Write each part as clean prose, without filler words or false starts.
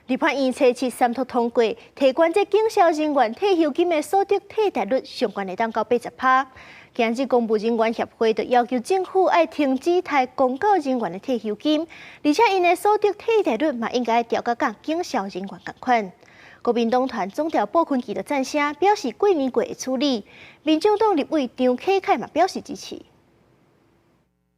立法院初七三讀通過，提懸這警消人員退休金的所得替代率上懸會當到80%。今日公務人員協會就要求政府愛停止刣公教人員的退休金，而且𪜶的所得替代率嘛應該調到佮警消人員仝款。國民黨團總召傅崐萁就贊聲，表示過年過會處理。民眾黨立委張啟楷嘛表示支持。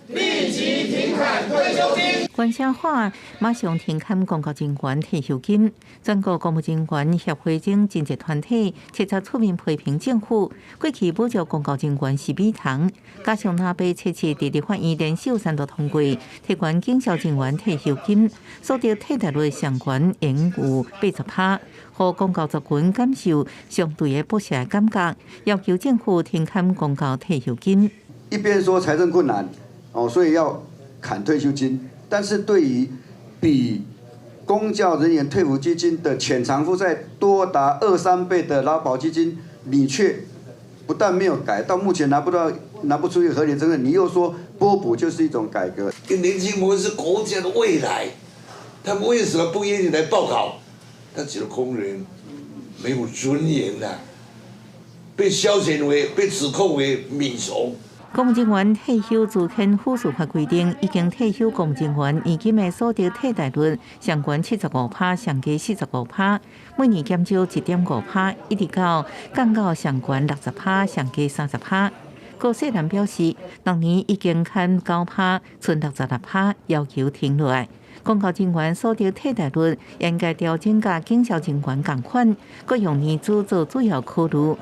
立即停砍退休金。關聲喊，馬上停砍公教人員退休金。全國公務人員協會等真濟團體，七十出面批評政府過去補助公教人員是美談，加上若欲初七佇立法院聯手三讀通過，提懸警消人員退休金所得替代率上懸應有80%，予公教族群感受相對的剝削感覺，要求政府停砍公教退休金。一邊說財政困難，哦，所以要砍退休金，但是對於比公教人員退撫基金的潛藏負債多達二三倍的勞保基金，你卻不但沒有改，到目前拿不到拿不出一個合理政策，你又說撥補就是一種改革。年輕人是國家的未來，他們為什麼不願意來報考？他覺得公務員沒有尊嚴啊，被消遣為被指控為米蟲。公務人員退休資遣輔助法規定，已經退休公務人員年金的所得替代率上懸75%，上低45%，每年減少1.5%，一直到降到上懸60%，上低30%。高世蘭表示，6年已經砍9%，賰66%，要求停落來。公教人員所得替代率應該調整佮警消人員仝款，閣用年資做主要考慮。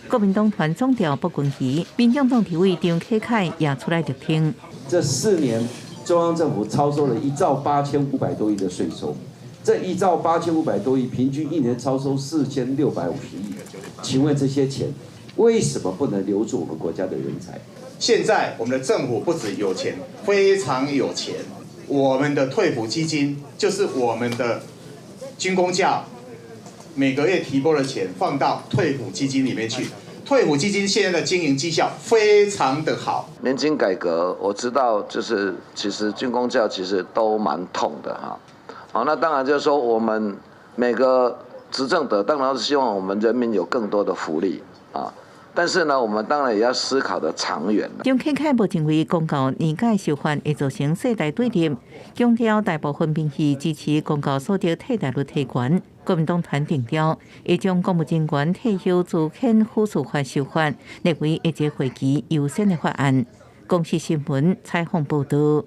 國民黨團總召傅崐萁、民眾黨立委張啟楷也出來力挺。這4年，中央政府超收了1兆8500多億的稅收，這1兆8500多億，平均一年超收4650億。請問這些錢為什麼不能留住我們國家的人才？現在我們的政府不止有錢，非常有錢。我們的退撫基金就是我們的軍公教每個月提撥的錢放到退撫基金裡面去，退撫基金現在的經營績效非常的好。年金改革我知道，就是其實軍公教其實都蠻痛的哈。好，那當然就是說我們每個執政者當然是希望我們人民有更多的福利啊。但是呢，我們當然也要思考得長遠。張啟楷無認為公教年改修法會造成世代對立，強調大部分民意支持公教所得替代率提懸。國民黨團定調，會將公務人員退休資遣輔助法修法列為下一會期優先的法案。公視新聞採訪報導。